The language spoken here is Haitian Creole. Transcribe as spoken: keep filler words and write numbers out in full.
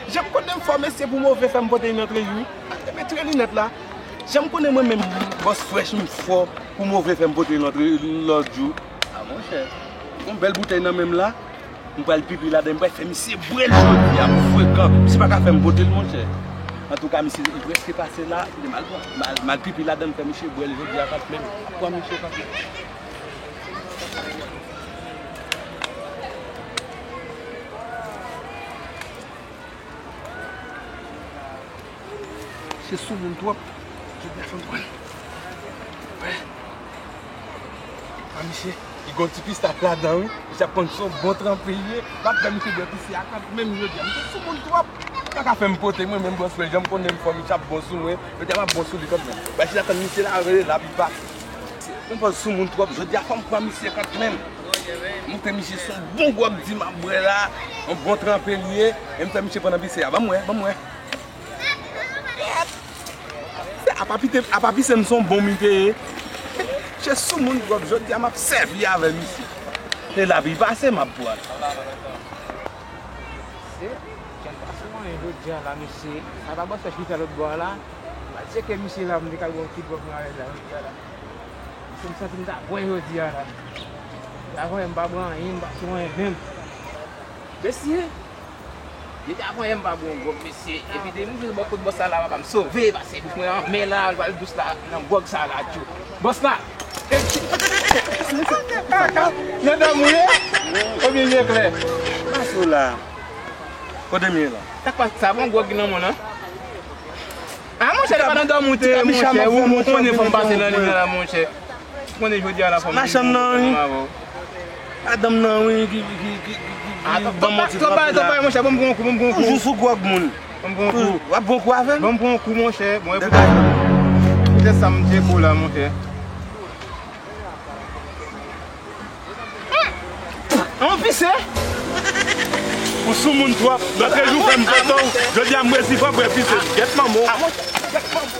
Jan m konnen m fò, mesye, pou move fè m pote l antre jou. Mete linèt la. Jan m konnen mwen menm, bòs frèch, m fò, pou move fè m pote l antre lòt jou. A, monchè, yon bèl boutèy nan men m la. M pral pipi ladan, m pral fè misye bwè l jodi a pou frekan. Misye pa ka fè m pote l, monchè. Antouka, misye, li prèske pase la. Kite m al pran, m al, m al pipi ladan, m fè misye bwè l jodi a kanmenm. Pran misye kanmenm. Se soumoun twòp. Jodi a fè m pran. Wè. A, misye, li gon ti pistach ladan, wi. Misye ap konn se yon bon tranpe l ye. M ap fè misye bwè pistach a kanmenm jodi a. Misye soumoun twòp. Li pa ka fè m pote, mwen menm bòs frèch, jan m konnen m fò, misye ap bon sou mwen. Jodi a m ap bon sou li kanmenm. Bay chita tann misye la, rele l ap pase. Mwen pa soumoun twòp, jodi a fò m pran misye kanmenm. Montre misye se yon bon gwòg di m ap bwè la, yon bon tranpe l ye, e m fè misye pran nan pise a. Ban m wè, ban m wè. Apa pite, apa pise m se yon bon mite ye. Misye soumoun twòp, jodi a m ap sèvi avè misye. E lavi pase, m ap pran. Se, jan pase mwen jodi a la, mesye. Apa bòs frèch ki fè lòt bò a la. M al tcheke misye la, m te ka bwè yon ti gwòg mwen avè l la, jodi a la. Mesye, m santi m ta bwè jodi a la. Avan yè m pa bwè anyen, m pa sou anyen menm. Mesye, depi avan yè m pa bwè yon gwòg, mesye. Epi depi m jwenn bò kot bòs la la, papa m sove, pase bouch mwen anmè la, l pral dous la, nan gwòg sa la, tchou. Bòs la! Nan dòmi w ye? Oubyen je klè? Maso la. Kote m ye la? Sa k pase? Sa bon gwòg ki nan men w lan? A, monchè, li pa nan dòmi w te ye, monchè. Ou konnen fò m pase nan limyè la, monchè. Ou konnen jodi a la fò m vin avè w. Madanm nan, wi, ki, ki, ki, ki, ki ban m yon ti tranpe la. Atò, monchè, ban m pran yon kou, ban m pran yon kou. Toujou sou gwòg moun. Ban m pran yon kou. W ap pran yon kou avè m? Ban m pran yon kou, monchè. Bon, e pou, pou tèt sa m tcheke w la, monchè. An pise? Ou soumoun twòp. Lòt jou fè m foto w. Jodi a m resi fò bwè pise. Gèt manman w.